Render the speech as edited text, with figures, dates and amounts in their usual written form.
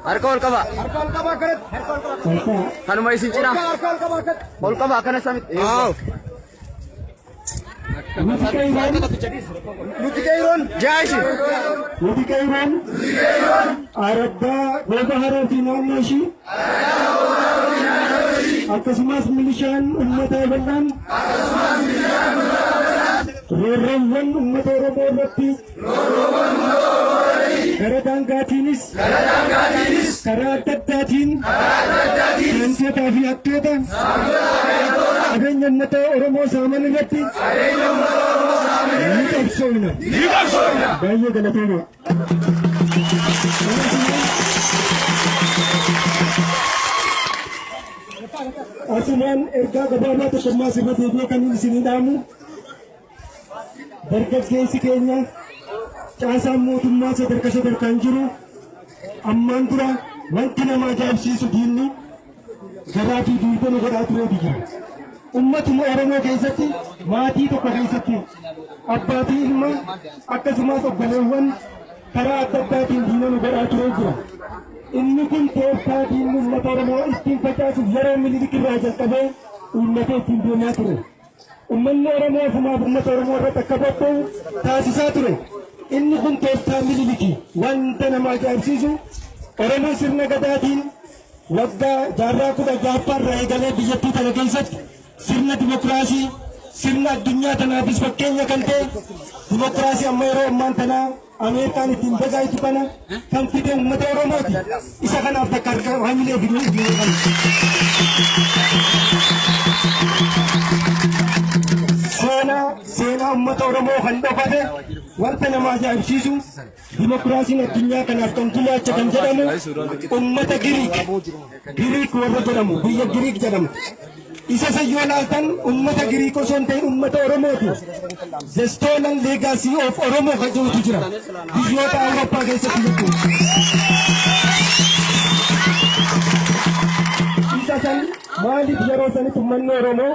Harka ol qaba. Harka ol qabaa akkanatti. Kanuma isin cinaa. Harka ol qabaa akkanatti. Ol qaba akkana samitti. Nuti qeerroon Nuti qeerroon Jaashi. Nuti qeerroon araddaa Gooba Haroo fi naannoo ishii akkasumas milishaan uummataa bal'aan roorroowwan uummata Oromoo irratti gara daangaatiinis karaa adda addaatiin saamtotaa fi hattoota qabeenya uummata Oromoo saaman irratti ni qabsoofna. Baay'ee galatooma. Asumaan ergaa gabaabaa tokkummaa sirra deebi'ee kan inni isinii dhaamu, dargaggeessi keenya, caasaan mootummaa sadarkaa sadarkaan jiru, ammaan dura wanti nama ajaa'ibsiisu diinni garaa fi duudana godhaa tureetu jira. Ummatuma Oromoo keessatti, maatii tokko keessatti, abbaa fi ilma akkasumas obboleewwan karaa adda addaatiin diinama godhaa turee jira. Inni kun tooftaa diinni uummata Oromoo ittiin facaasuuf yeroo Minilik irraa jalqabee uummata ittiin deemaa ture. Uummanni Oromoo ofumaaf uummata Oromoo irratti akka bobba'u taasisaa ture. Inni kun tooftaa Miniliki. Wanta nama ajaa'ibsiisu, Oromoon sirna gadaatiin waggaa jaarraa 16ffaa irraa eegalee biyyattii tana keessatti sirna dimokiraasii, sirna addunyaa tanaafis fakkeenya kan ta'e, dimokiraasii amma yeroo ammaan tanaa Ameerikaan ittiin dagaaytu kana kan fide uummata Oromooti. Isa kanaaf takka harka hamilee fiduu iyyuu qabu. Seenaa uummata Oromoo kan dhokate, wanta nama ajaa'ibsiisu, dimokiraasiin addunyaa kanaaf kan gumaacha kan jedhamu uummata Giriik, Giriik warra jedhamu, biyya Giriik jedhamtu. Isa san yoo laaltan uummata Giriik osoo hin ta'in uummata Oromooti. The Stolen Legacy of Oromoo kan jedhutu jira. Biyyoota Awurooppaa keessatti jechuudha. Isa san maaliif yeroo sanitti uummanni Oromoo